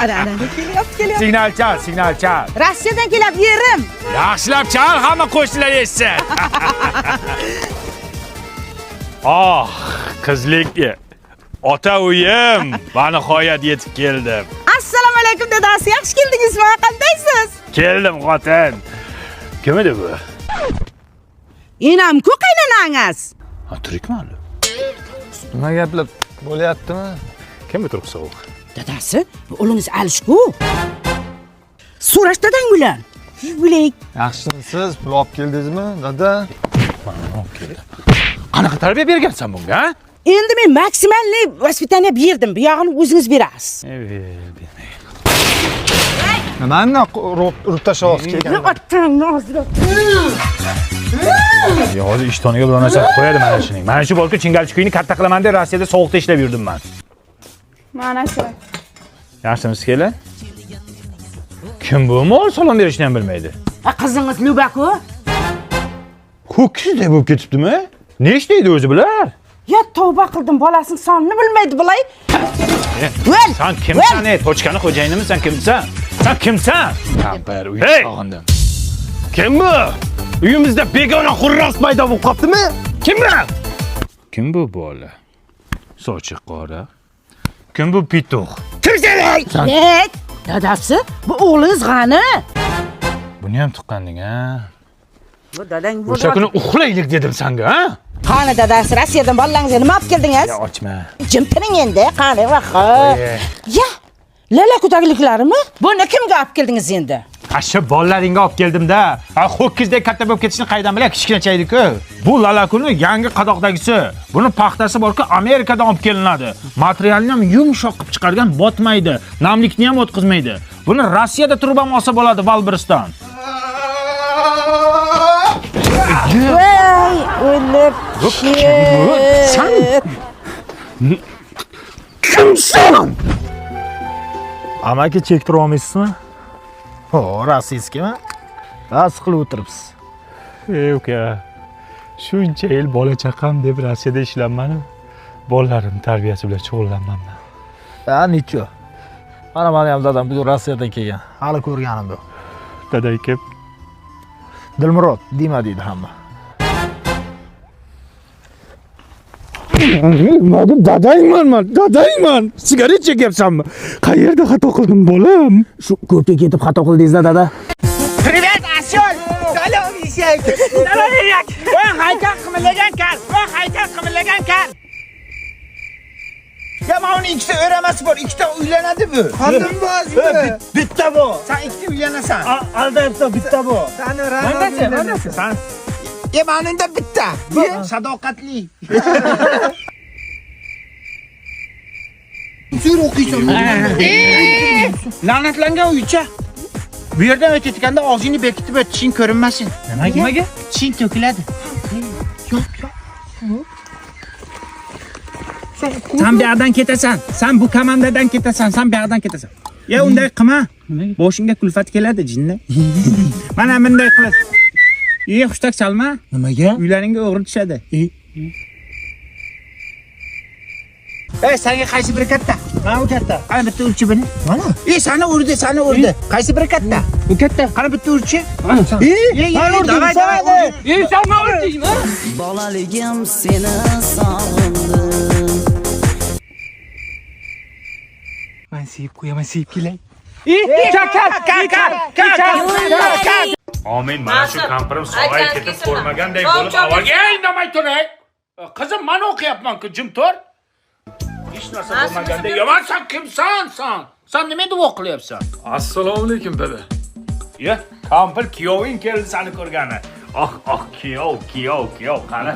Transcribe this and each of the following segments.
Ana, ana, kelyapti, kelyapti. Signal chal, signal chal. Rossiyadan kelyapti yerim. Yaxshilab chal, hamma qo'shnilar eshitsin. Oh, qizlik ota uyim, va nihoyat yetib keldim. Assalomu alaykum dadasi, yaxshi keldingizmi? Qandaysiz? Keldim xotin. Kim edi bu? Enam-ku qaynonangiz. Ha, tirikmi hali? Nima gaplar bo'lyaptimi? Kim bu turib sovuq? Dadasi, bu o'g'lingiz Alish-ku. So'rash dadang bilan. Bilak. Yaxshimisiz? Pul olib keldingizmi, dada? Qanaqa tarbiya bergansan bunga, ha? Endi men maksimalniy воспитание berdim. Bu yog'ini o'zingiz berasiz. Nimani urib tashlayapsiz kelganda? Otangni og'zida. Ya hozir ishtoniga biror narsa qo'yadi mana shuning. Mana shu borku chingalchi kuyni katta qilaman deb Rossiyada sovuqda ishlab yurdim man. Mana shu. Yaxshimisiz kelin? Kim bu mol salom berishni ham bilmaydi. Ha, qizingiz Luba-ku. Ho'kizday bo'lib ketibdimi? Ne ishlaydi o'zi bular? Ya tavba qildim, bolasining sonini bilmaydi bulay. Voy! Sen kimsan ey? Tochkani xo'jayinimisan, kimsan? Sen kimsan? Kampir uy Hey! sog'indim. Kim bu? Uyimizda begona xurros paydo bo'lib qoptimi? Kim bu? Kim bu bola? Sochi qora. Kim bu pituq? Kimsan? Ey, dadasi, bu o'g'lingiz g'ani. Buni ham tuqqanding, ha? Bu dadang O'sha kuni uxlaylik dedim senga, ha? Qani dadasi, Rossiyadan bolalaringizga nima olib keldingiz? Ya ochma. Jim turing endi, qani vaho. Ya, lala kutagliklarimmi? Buni kimga olib keldingiz endi? Ha shu bolalaringga olib keldim-da. Ha ho'kizdek katta bo'lib ketishini qaydan bilay, kichkinacha edi-ku. Bu lalakuni yangi qadoqdagisi. Buni paxtasi bor-ku, Amerikadan olib kelinadi. Materialini ham yumshoq qilib chiqargan, botmaydi, namlikni ham o'tkazmaydi. Buni Rossiyada turib ham olsa bo'ladi Valbrisdan. Voy, o'lib Sen kimsan? Amaki chektira olmaysizmi? Ho, rossiyskimi? Bas qilib o'tiribsiz. Ey uka, shuncha yil bola chaqam deb Rossiyada ishlanmadim. Bolalarim tarbiyasi bilan shug'ullanmanman. Ha, necho? Mana meni ham dadam bugun Rossiyadan kelgan. Hali ko'rganim yo'q. Daday kelib Dilmurod dema deydi hamma. Nima dadangman man, dadangman. Sigaret chekyapsanmi? Qayerda xato qildim bolam? Shu ko'pga ketib xato qildingiz-da dada. Привет, осёл! Salom, eshak! Salom, eshak! Voy, haykal qimillagan kar! Voy, haykal qimillagan kar! Ya mana uni ikkita o'ramasi bor, ikkita uylanadi bu. Xotinboz bu. Bitta bu. Sen ikkita uylanasan. Aldayapsan, bitta bu. Sani Mandasi, mandasi. Sen. Ya mana unda bitta. Bu sadoqatli. Zo'r o'qiysan. La'natlangan uycha. Bu yerdan o'tayotganda og'zingni bekitib o't, tishing ko'rinmasin. Nimaga? Nimaga? Tishing to'kiladi. Sen bu yoqdan ketasan. Sen bu komandadan ketasan. Sen bu yoqdan ketasan. Ya unday qilma. Boshingga kulfat keladi jinni. Mana bunday qilasan. Ey, hushtak chalma. Nimaga? Uylaringga o'g'ri tushadi. Ey, senga qaysi biri katta? Mana bu katta. Qani bitta urchi buni. Mana. Ey, seni urdi, seni urdi. Qaysi biri katta? Bu katta. Qani bitta urchi. Ey, Ben urdim, davay, sen davay, de. ur. Ey, sen nima urdingmi? Bolaligim seni sog'indim. Men sevib qo'yaman, sevib kelay. Ey, kar, kar, kar, kar, kar, kar. Amin, mana shu kampirim sog'ayib ketib ko'rmaganday bo'lib avvalga indamay turing. Qizim, mana o'qiyapman-ku, jim tur. Hech narsa bo'lmaganday, yomon sen kimsan sen? Sen nima duo qilyapsan? Assalomu alaykum dada. Ya, kampir kuyoving keldi seni ko'rgani. Oh, oh, kuyov, kuyov, kuyov, qani.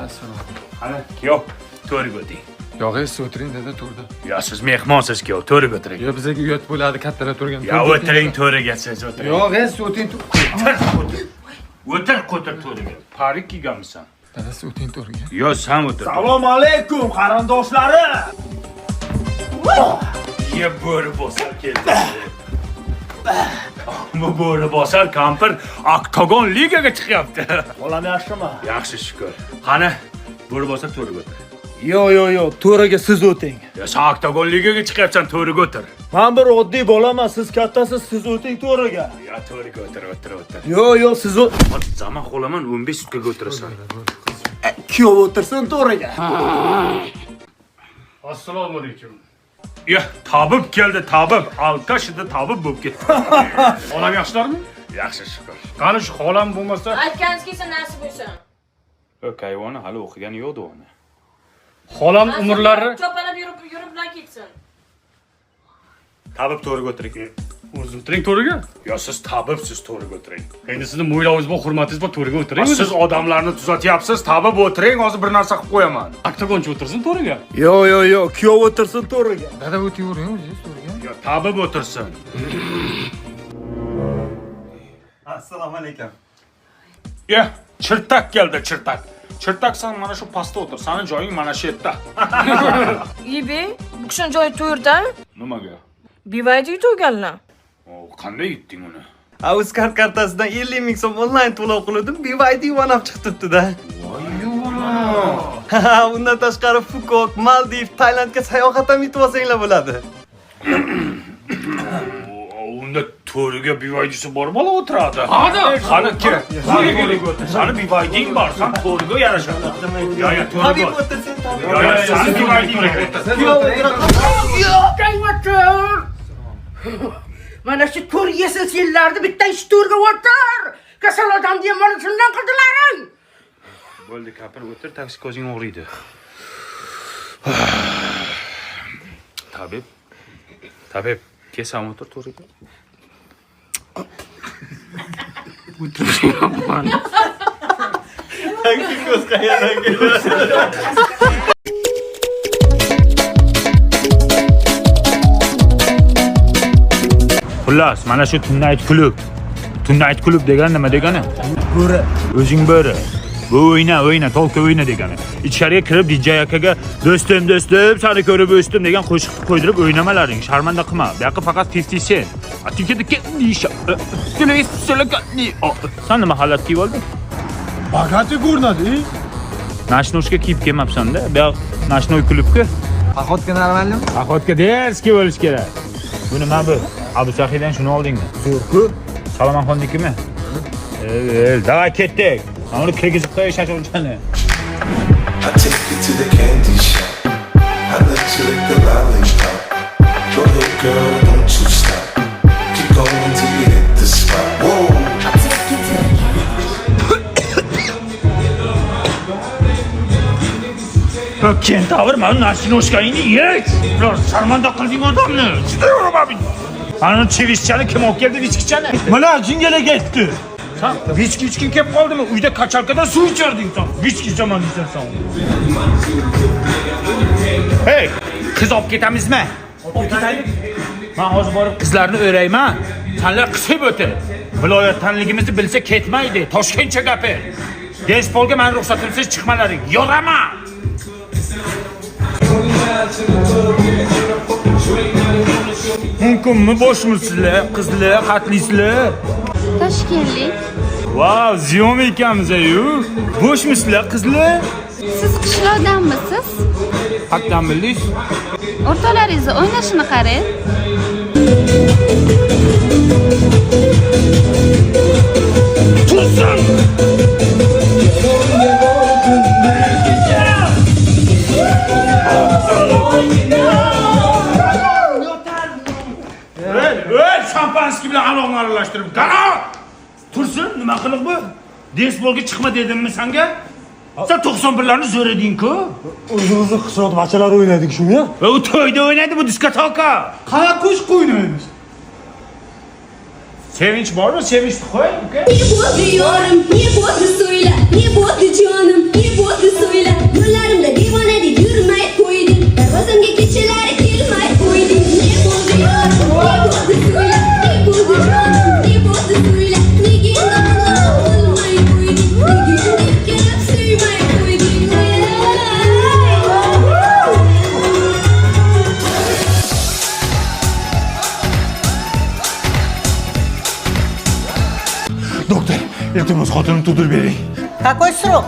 Qani, kuyov, to'rga o'ting. Yo'q, siz o'tiring dada to'rda. Yo, siz mehmonsiz kuyov, to'rga o'tiring. Yo, bizga uyat bo'ladi kattalar turgan. Ya o'tiring to'riga siz o'tiring. Yo'q, siz o'tiring. O'tir, o'tir. O'tir, qo'tir to'riga. Parik kiyganmisan? Dada, siz o'tiring to'riga. Yo, sen o'tir. Assalomu alaykum qarindoshlarim. Ye bo'ri bosar keldi. Bu bo'ri bosar kampir oktagon ligaga chiqyapti. Bolam yaxshimi? Yaxshi shukur. Qani, bo'ri bosar to'riga o'tir. Yo'q, yo'q, yo'q, to'raga siz o'ting. Ya sen oktagon ligaga chiqyapsan, to'riga o'tir. Men bir oddiy bolaman, siz kattasiz, siz o'ting to'raga. Ya to'riga o'tir, o'tir, o'tir. Yo'q, yo'q, siz Zaman xo'laman 15 sutkaga o'tirasan. Kuyov o'tirsin to'raga. Assalomu alaykum. Ya tabib keldi, tabib. Alkashida tabib bo'lib ketdi. Xolam yaxshilarmi? Yaxshi, shukr. Qani shu xolam bo'lmasa, Aytganingiz kelsa nasib bo'lsin. Kayvoni hali o'qigani yo'qdi uni. Xolam umrlari chopalab yurib yurib bilan ketsin. Tabib to'riga o'tiring. O'zi o'tiring to'riga. Yo siz tabibsiz, to'riga o'tiring. Endi sizni mo'ylovingiz bor, hurmatingiz bor, to'riga o'tiring. Siz odamlarni tuzatyapsiz, tabib o'tiring, hozir bir narsa qilib qo'yaman. Oktagonchi o'tirsin to'riga. Yo'q, yo'q, yo'q, kuyov o'tirsin to'riga. Dada o'tavering o'zingiz to'riga. Yo tabib o'tirsin. Assalomu alaykum. Ya, chirtak keldi, chirtak. Chirtak sen mana shu pastda o'tir, sani joying mana shu yerda. Ibe, bu kishini joyi to'rda. Nimaga? Bivayda yutganlar. O, qanday yutding uni? Uzcard kartasidan 50 ming so'm onlayn to'lov qildim, BYD One up chiqibdi-da. Ha, undan tashqari Fukok, Maldiv, Tailandga sayohat ham yutib olsanglar bo'ladi. Unda to'riga BYD'si bor bola o'tiradi. Qani, qani kel. To'riga o'tir. Sani BYD'ing bor, san to'riga yarashadi. Yo, yo, to'riga. Tabib o'tirsin, tabib. Yo, yo, sani BYD'ing bor. Kuyov o'tiradi. O'tir. Mana shu to'r yesil senlarni bitta ish to'rga o'tir. Kasal odamni ham mana shundan qildilaring. Bo'ldi, kapir o'tir, taksi ko'zing og'riydi. Tabib. Tabib, kelsam o'tir to'riga. O'tirmayapman. Taksi ko'z qayerdan keladi? Xullas, mana shu Tonight Club. Tonight Club degani nima degani? Bo'ri. O'zing bo'ri. Bu o'yna, o'yna, tolka o'yna degani. Ichkariga kirib DJ akaga do'stim, do'stim, seni ko'rib o'sdim degan qo'shiqni qo'ydirib o'ynamalaring, sharmanda qilma. Bu yoqqa faqat 50 Cent. Sen nima xalat kiyib olding? Богатый ko'rinadi. Ночнушка kiyib kelmabsan-da. Bu yoq ночной klubku. Походка нормальный mi? Походка дерзкий bo'lish kerak. Bu nima bu? Abu Sahiydan shuni oldingmi? Zo'r-ku. Salomonxonnikimi? Давай ketdik. Mana uni kirgizib qo'y shashonchani. I take you to the candy shop. I let you lick the lollipop. Go ahead, girl, don't you stop. Keep going till you hit the spot. Whoa. I take you to the candy Kentavr mana ночнушка ngni yech. Ular sharmanda qilding odamni. Chidaverma. Mana chivishchani kim olib keldi viskichani? Mana jingalak aytdi. San viski ichging kelib qoldimi? Uyda kachalkadan suv icharding san. Viski ichaman deysan san. Hey, qiz olib ketamizmi? Olib ketaylik. Men hozir borib qizlarni o'rayman. Sanlar qisib o'tir. Viloyatdanligimizni bilsa ketmaydi. Toshkentcha gapi. Dance polga meni ruxsatimsiz chiqmalaring. Yoraman. Mumkinmi bo'shmisizlar, qizlar, xatlisizlar? Toshkentlik. Vau, ziyom ekanmiz-yu. Bo'shmisizlar, qizlar? Siz qishloqdanmisiz? Qayerdan bildingiz? O'rtoqlaringizni o'ynashini qarang. Tursin! Öl, öl, шампанский bilan aroqni aralashtirib. Qara! Tursin, nima qiliq bu? Dance polga chiqma dedimmi senga? Sen 91larni zo'r eding-ku. O'zimizni qishloq bachalar o'ynadik shunga. Va u to'yda o'ynaydi bu diskoteka. Qanaqa qo'shiq o'ynaymiz? Sevinch bormi? Sevinchni qo'y, uka. Ne bo'ldi yorim, ne bo'ldi so'yla, ne bo'ldi jonim, ne bo'ldi so'yla. Yo'llarimda devonadek yurmay qo'yding, darvozamga kechalari kelmay qo'yding. Ne bo'ldi yorim, ne bo'ldi so'yla, ne bo'ldi jonim, ne bo'ldi so'yla. Nega endi qilmay qo'yding, nega endi kelib suymay qo'yding. Doktor, iltimos xotinimni tug'dirib bering. Какой срок?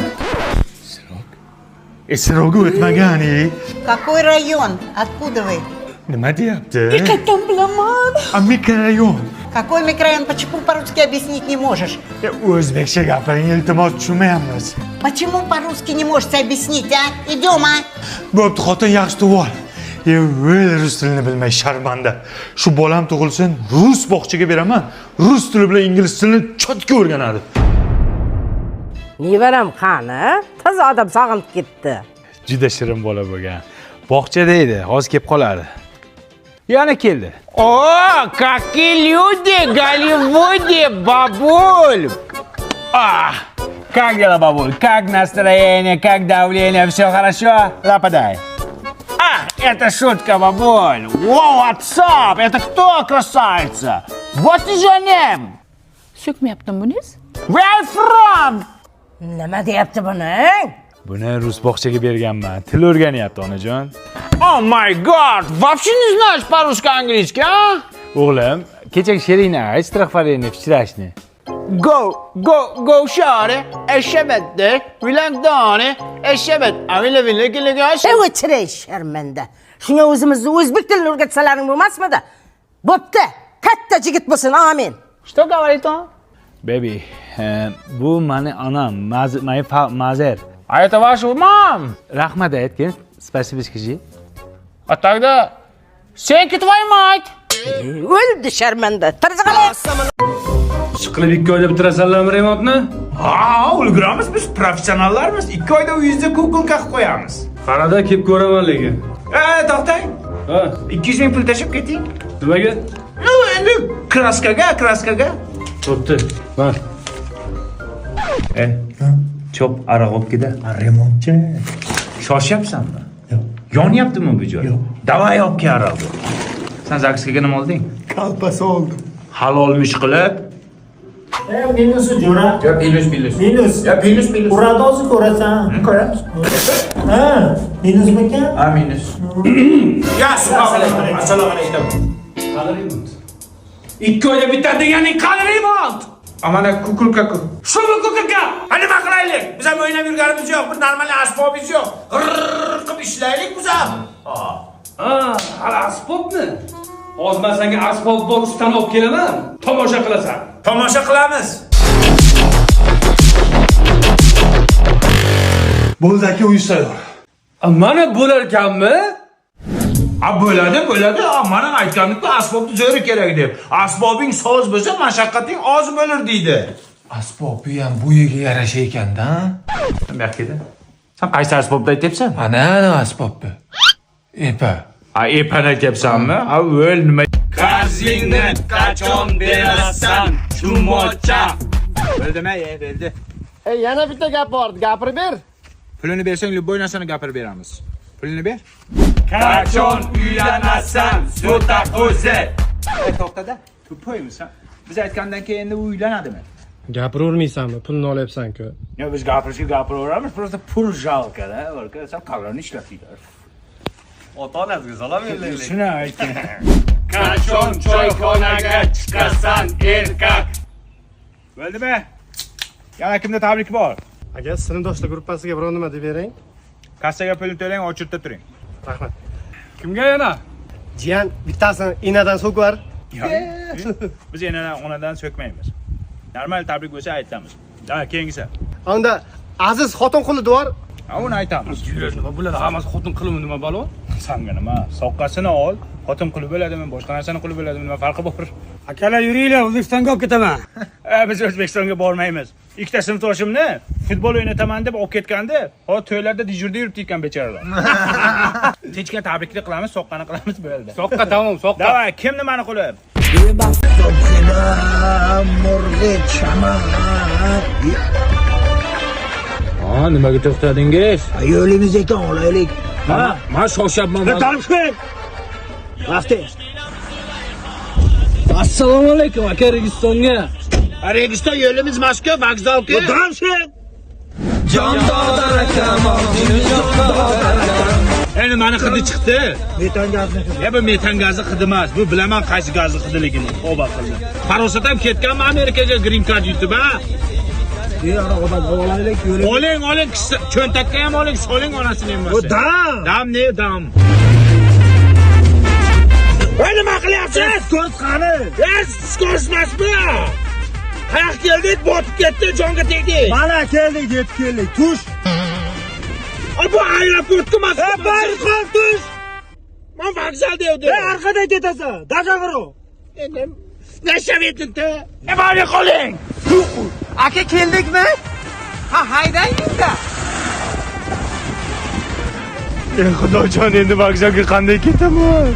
Срок i o'tmagan, ey. Какой район? Откуда вы? Nima deyapti? Qayerdan bilaman? A, mikrorayon. Какой микрорайон? Почему по-русски объяснить не можешь? O'zbekcha gapiring, iltimos, tushunmayapmiz. Почему по-русски не можете объяснить, а? Идем, а? Bo'pti, xotin, yaxshi tug'ol. O'l rus tilini bilmay sharmanda. Shu bolam tug'ilsin, rus bog'chaga beraman. Rus tili bilan ingliz tilini чётко o'rganadi. Nevaram qani? Toza odam sog'inib ketdi. Juda shirin bola bo'lgan. Bog'chada edi, hozir kelib qoladi. Yana keldi. О, какие люди в Голливуде, бабуль! А, как дела, бабуль? Как настроение, как давление? Все хорошо? Лападай. А, это шутка, бабуль. Воу, what's up? Это кто, красавица? What is your name? So'kmayaptimi buningiz? Where are you from? Nima deyapti buni? Buni rus bog'chaga berganman. Til o'rganyapti, onajon. Oh my God! Вообще не знаешь по-русски английский, а? O'g'lim, kechagi she'ringni ayt, стихотворение вчерашний. Go, go, go, shawty. Eshabette, vilangdoni, eshabet, avila vila gila. Ey o'chiray sharmanda. Shunga o'zimizni o'zbek tilini o'rgatsalaring bo'lmasmidi? Bo'pti. Katta yigit bo'lsin, amin. Что говорит он? Baby, bu mani onam, my mother. А это ваша мам? Rahmat aytgin, спасибо скажи. А тогда thank you твою мать. O'ldi sharmanda. Tirziqalab. Ishqilib 2 oyda bitirasanlarmi remontni? Ha, ulguramiz, biz professionallarmiz. 2 oyda uyingizda куколка qilib qo'yamiz. Qarada kelib ko'raman lekin. To'xtang. Ha, 200 ming pul tashlab keting. nimaga? Ну, endi краска ga, краска ga. Bo'pti. Mar. Cho'p aroq olib keta. Remontchi. Shoshyapsanmi? Yo'q. Yonyaptimi bu joy? Yo'q. Давай olib kel aroqni. Sen ЗАГС ga nima olding? Kolbasa oldim. Halolmish qilib. Minusi jo'ra. Yo, плюс, плюс. Minus. Yo, плюс, плюс. Uradi hozir ko'rasan. Ko'ramiz. Ha, minusmikan? Ha, minus. Ya, subhanalloh. Assalomu alaykum. Qani remont? 2 oyda bitadi deganing qani remont? Amana куколка ku. Shumi куколка? Ha, nima qilaylik? Biz ham o'ynab yurganimiz yo'q, bir normal asbobimiz yo'q. G'irr qilib ishlaylik biz ham. Ha, hali asbobmi? Hozir men senga asbob bor ustani olib kelaman. Tomosha qilasan. Tomosha qilamiz. Bo'ldi aka, uy tayyor. Mana bo'lar ekanmi? Ha, bo'ladi, bo'ladi. Ha, mana aytganimku, asbobni zo'ri kerak deb. Asbobing soz bo'lsa, mashaqqating oz bo'lar deydi. Asbobi ham bo'yiga yarasha ekanda. Bu yoqqa ket. Sen qaysi asbobni aytyapsan? Ana, ana asbobni. Epa. Ha, epani aytyapsanmi? Ha, o'l nima? Qarzingni qachon berasan, tumocha? Bo'ldimi? Bo'ldi. Ey, yana bitta gap bor, gapirib ber. Pulini bersang, любой narsani gapirib beramiz. Pulini ber. Qachon uylanasan, so'ta qo'zi? To'xtada. Тупой misan? Biz aytgandan keyin endi u uylanadimi? Gapiravermaysanmi? Pulni olyapsan-ku. Yo, biz gapirishga gapiraveramiz, просто pul жалко da. Sal kallani ishlatinglar. Ota-onasiga salom yo'llaylik. Shuni aytgan. Qachon choyxonaga chiqasan, erkak? Bo'ldimi? Yana kimda tabrik bor? Aka, sinfdoshlar gruppasiga biror nima deb bering. Kassaga pulni to'lang, очередь da turing. Rahmat. Kimga yana? Jiyan bittasini inadan so'kvar. Biz enadan, onadan so'kmaymiz. Normal tabrik bo'lsa aytamiz. Ha, keyingisi. Unda aziz xotin quli dvor. Ha, uni aytamiz. Nima bular hammasi xotin qilimi nima balo? Sanga nima? Soqqasini ol, xotin qilib bo'ladimi, boshqa narsani qilib bo'ladimi, nima farqi bor? Akalar yuringlar, O'zbekistonga olib ketaman. Biz O'zbekistonga bormaymiz. Ikkita sinfdoshimni futbol o'ynataman deb olib ketganda, hozir to'ylarda дежур da yuribdi ekan bechoralar. Tinchga tabrikni qilamiz, soqqani qilamiz bo'ldi. Soqqa tamom, soqqa. Давай, kim nimani qilib? Ha, nimaga to'xtadingiz? Yo'limiz ekan, olaylik. Ha, men shoshyapman. Assalomu alaykum aka, Registonga. Registon yo'limiz Moskva vokzalku. Jon dodar akam, Endi mani hidi chiqdi. Metan gazni. Ya bu metan gazi hidi emas. Bu bilaman qaysi gazni hidiligini. Tavba qildim. Farosat ham ketganmi Amerikaga green card yutib, ha? Odam olaylik, yo'ling. Oling, oling, cho'ntakka ham oling, soling onasini ham. Bu dam. Dam ne dam? Voy, nima qilyapsiz? Ko'z qani? Es, ko'zmasmi? Qayoqqa keldik, botib ketdi, jonga tegdi. Mana keldik, yetib keldik. Tush. Bu aeroportga emas. Bari qol, tush. Men vokzalda edim. Orqadan ketasan. Dajavro. Endi nashavetdi. Bari qoling. Aka keldikmi? Ha, haydang endi. Ey Xudojon, endi vokzalga qanday ketaman?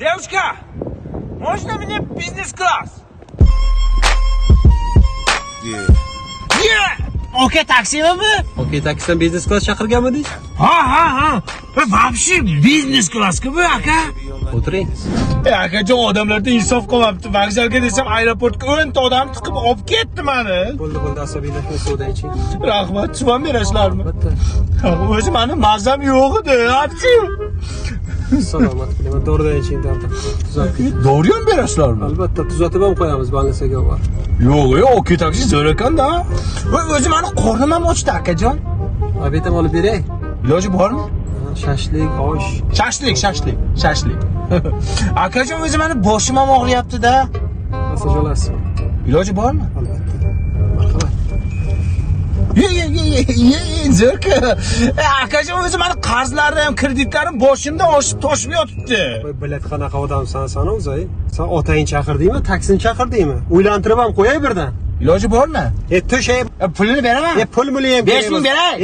Девушка, можно мне бизнес-класс? Yeah. Okey taksimi bu? Okey taksidan biznes klass chaqirganmidingiz? Ha, ha, ha. Вообще biznes klass-ku bu aka. O'tiring. Akajon, odamlarda insof qolmabdi. Vokzalga desam aeroportga 10 ta odam tiqib olib ketdi meni. Bo'ldi, bo'ldi, asabiylashmang, suvdan iching. Rahmat, suv ham berasizlarmi? Albatta. O'zi meni mazam yo'q edi, apchi. Salomat bo'ling. Doridan iching, dori. Tuzatib. Dori ham berasizlarmi? Albatta, tuzatib ham qo'yamiz, больницаga bor. Yo'q, yo'q, okey taksi zo'r ekan-da. O'zi meni qornim ham ochdi, akajon. Obed ham olib beray. Iloji bormi? Shashlik, osh. Shashlik, shashlik, shashlik. Akajon, o'zi meni boshim ham og'riyapti-da. Massaj olasizmi? Iloji bormi? Albatta. Marhamat. Ye, ye, ye, ye, zo'rku. Akajon, o'zi meni qarzlarim, kreditlarim boshimdan oshib toshib yotibdi. Voy, bilat qanaqa odamsan sen o'zi? Sen otangni chaqirdingmi, taksini chaqirdingmi? O'ylantirib ham qo'yay birdan. Iloji bormi? Tush, Pulini beraman. Pul muli ham 5000 beray.